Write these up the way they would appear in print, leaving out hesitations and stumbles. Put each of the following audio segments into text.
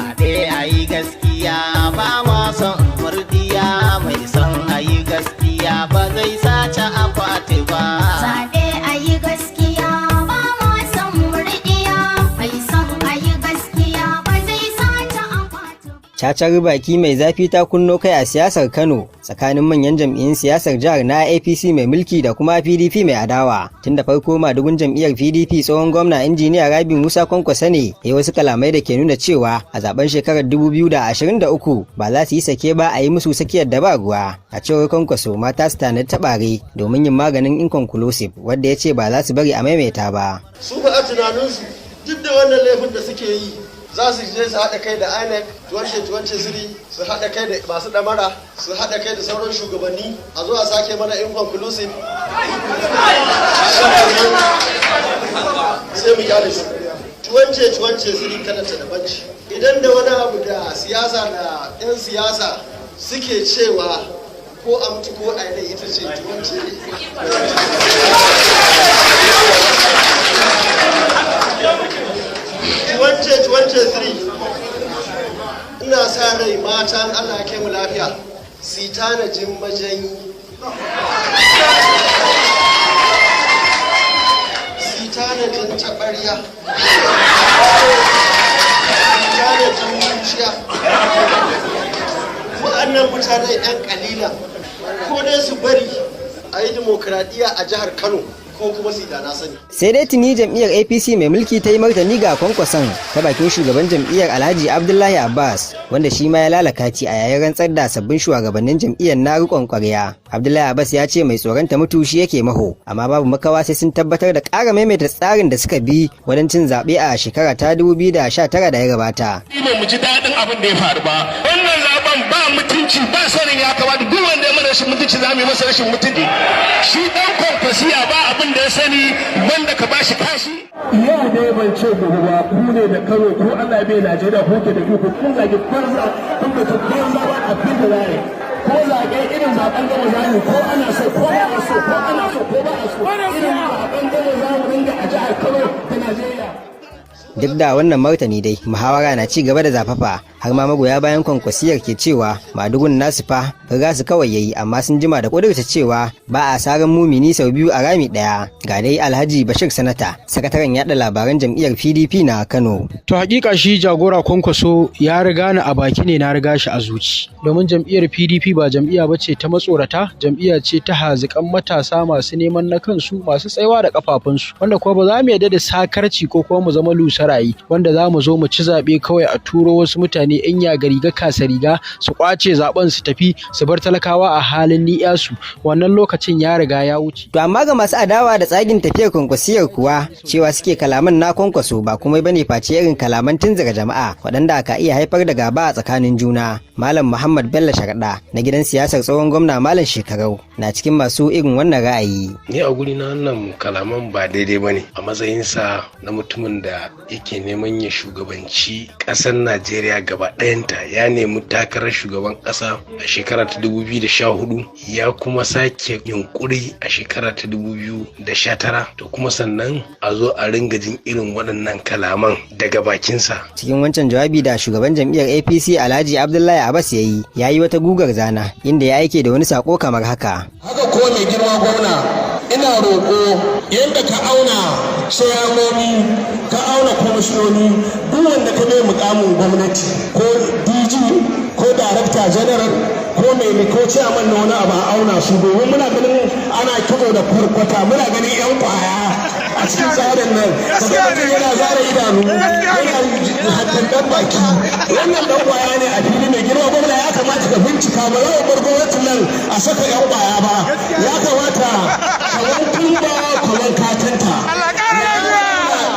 Zaɓe a yi gaskiya, ba ma son murdiya. Mai son a yi gaskiya ba zai sace akwati ba. Zaɓe a yi gaskiya, ba ma son murɗiya. Mai son a yi gaskiya ba zai sace akwati ba. Cacar baki mai zafi ta kunno kai a siyasar Kano tsakanin manyan jam'iyyun siyasar jihar na APC mai mulki da kuma PDP mai adawa. Tun da farko, madugun jam'iyyar PDP, tsohon gwamna Injiniya Rabiu Musa Kwankwaso ne ya yi wasu kalamai da ke nuna cewa a zaben shekarar 2023 ba za su yi sake ba a yi musu sakiyar da ba ruwa. A cewar Kwankwaso, mata su tanadi taɓare domin yin maganin inconclusive, wadda ya ce ba za su bari a maimaita ba. Su ba a tunaninsu, duk da wannan laifin da suke yi, za su je su haɗa kai da INEC 2023, su haɗa kai da masu ɗamara, su haɗa kai da sauran shugabanni, a zo a sake mana inconclusive, shikenan sai mu kyale su. 2023 kanata da banci. Idan da wani abu da siyasa da 'yan siyasa suke cewa ko a mutu ko a yi, ita ce 2023. Ina sa rai matan, Allah ya kai mu lafiya, su tanajin majanyi, su tanajin taɓarya, su tanajin muciya. Waɗannan mutanen 'yan ƙalilan, ko dai su bari a yi dimokuraɗiyya a jihar Kano, ko kuma su yi da na sani. Sai dai tuni jam'iyyar APC mai mulki ta yi martani ga Kwankwason ta bakin shugaban jam'iyyar, Alhaji Abdullahi Abbas, wanda shi ma ya lalakaci a yayin rantsar da sabbin shugabannin jam'iyyar na rikon kwarya. Abdullahi Abbas ya ce mai tsoron ta mutu shi yake maho, amma babu makawa sai sun tabbatar da ƙara maimaita tsarin da suka bi wajen cin zaɓe a shekara ta 2019 da ya gabata. Ba mu ji daɗin abin da ya faru ba. Wannan zaben ba mutunci, ba sanin ya kamata. Duk wanda ya mana rashin mutunci, za mu yi masa rashin mutunci. Shi dan Kwankwasiya ba abin da ya sani wanda ka bashi kashi. Yau ne, ban ce gobe ba, ku ne da Kano ko Allah bai Najeriya ko ke da iko. Kun zagi banza, kun da banza, ba abin da za yi. Ko zaɓe irin zaɓen gama zamu, ko ana so ko ba a so, ko ana so ko ba a so, irin zaɓen gama zamu dinga a jihar Kano da Najeriya. Duk da wannan martani dai, muhawara na ci gaba da zafafa, har ma magoya bayan Kwankwasiyar ke cewa madugun nasu fa riga su kawai yayi, amma sun jima da kudurta cewa ba a saran mumini sau biyu a rami daya. Ga dai Alhaji Bashir Sanata, sakataren yada labaran jam'iyyar PDP na Kano. To hakika shi jagora Kwankwaso ya riga ni a baki ne, na riga shi a zuci. Domin jam'iyyar PDP ba jam'iyya ba ce ta matsorata, jam'iyya ce ta hazikan matasa masu neman na kansu, masu tsayawa da kafafunsu, wanda kuma ba za mu yarda da sakarci ko kuma mu zama lusarayi wanda za mu zo mu ci zaɓe kawai a turo wasu mutane 'yan yaga riga kasa riga su kwace zaben su tafi su bar talakawa a halin ni'yasu. Wannan lokacin ya riga ya wuce. To amma ga masu adawa da tsagin tafiyar Kwankwasiyar kuwa, cewa suke kalaman na Kwankwaso ba kuma bane face irin kalaman tunzura jama'a waɗanda ka iya haifar da gaba a tsakanin juna. Malam Muhammad Bello Sharaɗa na gidan siyasar tsohon gwamna Malam Shekarau na cikin masu irin wannan ra'ayi. Ni a guri na, wannan kalaman ba daidai ba ne a matsayinsa na mutumin da yake neman ya shugabanci ƙasar Najeriya gaba ɗayanta. Ya nemi takarar shugaban ƙasa a shekara ta 2014, ya kuma sake yunkuri a shekara ta 2019, to kuma sannan a zo a ringa jin irin waɗannan kalaman daga bakinsa. Cikin wancan jawabi da shugaban jam'iyyar APC, Alhaji Abdullahi Abbas, ya yi, ya yi wata gugar zana inda ya aike da wani sako kamar haka. Haka ko mai girma gwamna, ina roƙo, yadda ka auna ciyamomi, ka auna kwamishinoni, duk wanda ka bai mukamin gwamnati, ko DG ko director general ko mai ko ciyaman na wani abu, a auna su, domin muna ganin ana kitso da kwarkwata, muna ganin yan kwaya a cikin tsarin nan. Kaga mutum yana zara idanu, yana hattan baki, wannan dan kwaya ne a fili. Mai girma gwamna, ya kamata ka bincika. Ba za mu bar gwamnatin nan a saka yan kwaya ba. Ya kamata kaman kumba kaman katanta,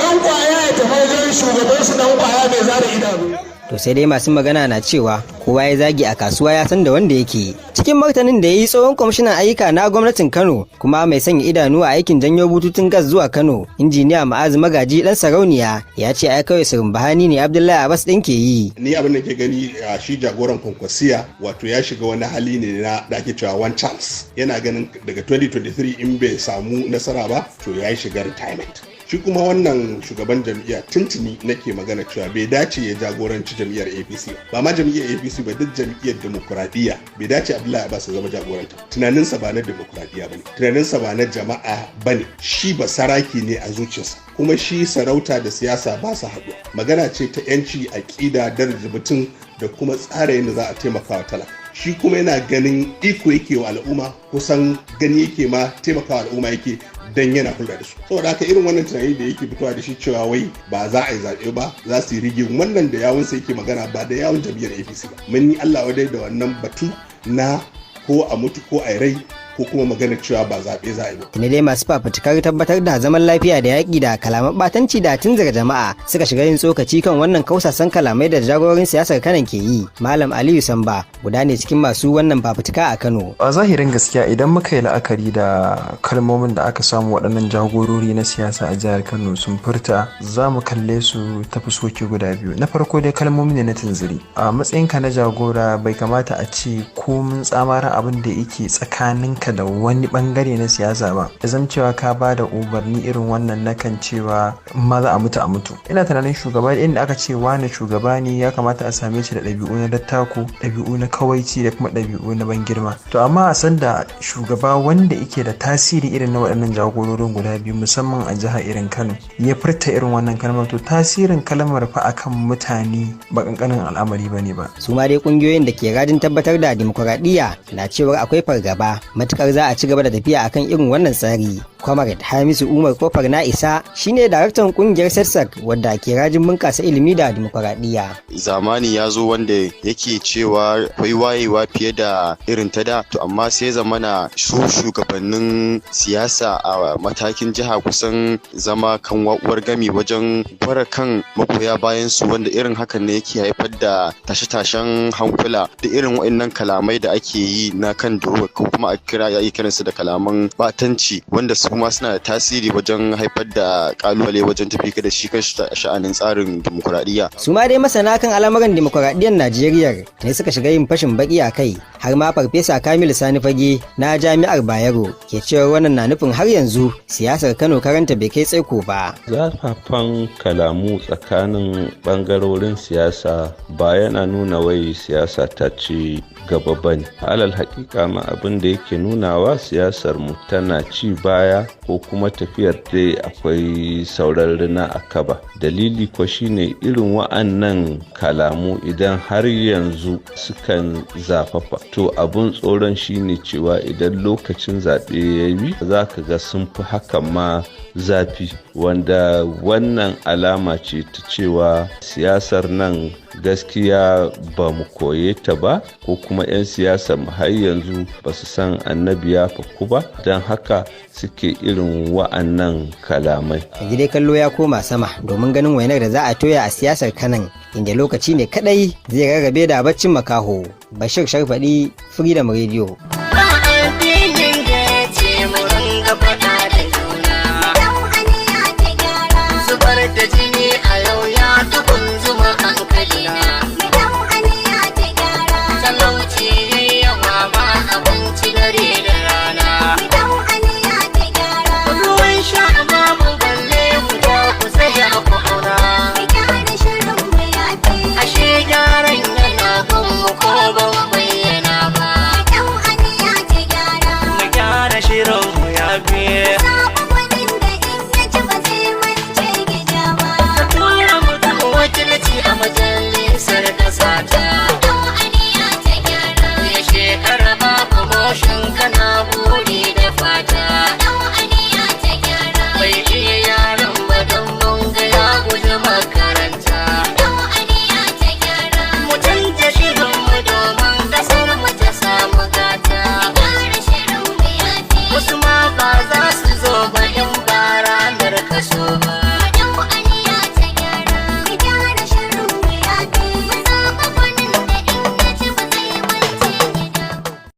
dan kwaya ya tafi wajen shugaban su, dan kwaya mai zara idanu. To sai dai masu magana na cewa kowa ya zagi a kasuwa ya san da wanda yake. Cikin martanin da ya yi, tsohon kwamishinan ayyuka na gwamnatin Kano kuma mai sanya idanu a aikin janyo bututun gas zuwa Kano, Injiniya Ma'azu Magaji Dan Sarauniya, ya ce ai kawai bahani ne Abdullahi Abbas ɗin ke yi. Ni abin da ke gani, shi jagoran Kwankwasiya wato ya shiga wani hali ne na da ake cewa one chance. Yana ganin daga 2023 in bai samu nasara ba, to ya shiga retirement. Shi Shi kuma wannan shugaban jam'iyya, tuntuni nake magana cewa bai dace ya jagoranci jam'iyyar APC ba, ma jam'iyyar APC ba, duk jam'iyyar demokuraɗiyya bai dace Abdullahi Abbas ya zama jagoranta. Tunaninsa ba na demokuraɗiyya bane, tunaninsa ba na jama'a bane. Shi ba saraki ne a zuciyarsa, kuma shi sarauta da siyasa ba su haɗuwa. Magana ce ta yanci, aƙida, daraja mutum da kuma tsara yadda za a taimaka wa talaka. Shi kuma yana ganin iko yake wa al'umma, kusan gani yake ma taimakawa al'umma yake dan yana hulɗa da su. Saboda haka irin wannan tunani da yake fitowa da shi cewa wai ba za a yi zaɓe ba, za su yi rigin, wannan da yawunsa yake magana, ba da yawun jam'iyyar APC ba. Mun yi Allah wadai da wannan batu na ko a mutu ko a rai, ko kuma magana cewa ba zaɓe za a yi ba. Tuni dai masu fafutukar tabbatar da zaman lafiya da yaƙi da kalaman ɓatanci da tunzura jama'a suka shiga yin tsokaci kan wannan kausasan kalamai da jagororin siyasar Kano ke yi. Malam Aliyu Samba guda ne cikin masu wannan fafutuka a Kano. A zahirin gaskiya, idan muka yi la'akari da kalmomin da aka samu waɗannan jagorori na siyasa a jihar Kano sun furta, za mu kalle su ta fuskoki guda biyu. Na farko dai, kalmomi ne na tunziri. A matsayinka na jagora, bai kamata a ce komin tsamarin abin da yake tsakaninka da wani bangare na siyasa ba, ya zama cewa ka ba da umarni irin wannan na kan cewa ma za a mutu a mutu. Ina tunanin shugaba, inda aka ce wani shugaba ne, ya kamata a same shi da ɗabi'u na dattako, ɗabi'u na kawaici da kuma ɗabi'u na ban girma. To amma a san da shugaba wanda yake da tasiri irin na waɗannan jagororin guda biyu, musamman a jiha irin Kano, ya furta irin wannan kalmar, to tasirin kalmar fa akan mutane ba kankanin al'amari bane ba. Su ma dai kungiyoyin da ke rajin tabbatar da dimokuraɗiyya na cewar akwai fargaba matukar za a ci gaba da tafiya akan irin wannan tsari. Comrade Hamisu Umar Kofar Na Isa shine daraktan kungiyar SETSAC, wadda ke rajin bunƙasa ilimi da dimokuraɗiyya. Zamani ya zo wanda yake cewa akwai wayewa fiye da irin ta da. To amma sai zamana su shugabannin siyasa a matakin jiha kusan zama kan uwar gami wajen gwara kan magoya bayan su, wanda irin hakan ne yake haifar da tashe-tashen hankula da irin waɗannan kalamai da ake yi na kan duro, ko kuma a kira ya kiransu da kalaman batanci, wanda su kuma suna da tasiri wajen haifar da kalubale wajen tafi da shi kan sha'anin tsarin dimokuraɗiyya. Su ma dai masana kan al'amuran dimokuraɗiyyar Najeriya ne suka shiga yin fashin baki a kai, har ma Farfesa Kamilu Sani Fage na Jami'ar Bayero ke cewa wannan na nufin har yanzu siyasar Kano karanta bai kai tsaiko ba. Zafafan kalamu tsakanin bangarorin siyasa ba yana nuna wai siyasa ta ci gaba ba ne. Alal hakika ma, abin da yake nunawa, siyasar mu tana ci baya, ko kuma tafiyar dai akwai sauran rina a kaba. Dalili ko shine irin wa'annan kalamu, idan har yanzu sukan zafafa, to abun tsoron shine cewa idan lokacin zaɓe ya yi, za ka ga sun fi hakan ma zafi, wanda wannan alama ce ta cewa siyasar nan gaskiya ba mu koye ta ba, ko kuma 'yan siyasar mu har yanzu ba su san annabi ya faku ba, don haka suke irin wa'annan kalamai. Yanzu dai kallo ya koma sama domin ganin wainar da za a toya a siyasar Kanan, inda lokaci ne kadai zai rarrabe da baccin makaho. Bashir Sharfaɗi, Freedom Radio.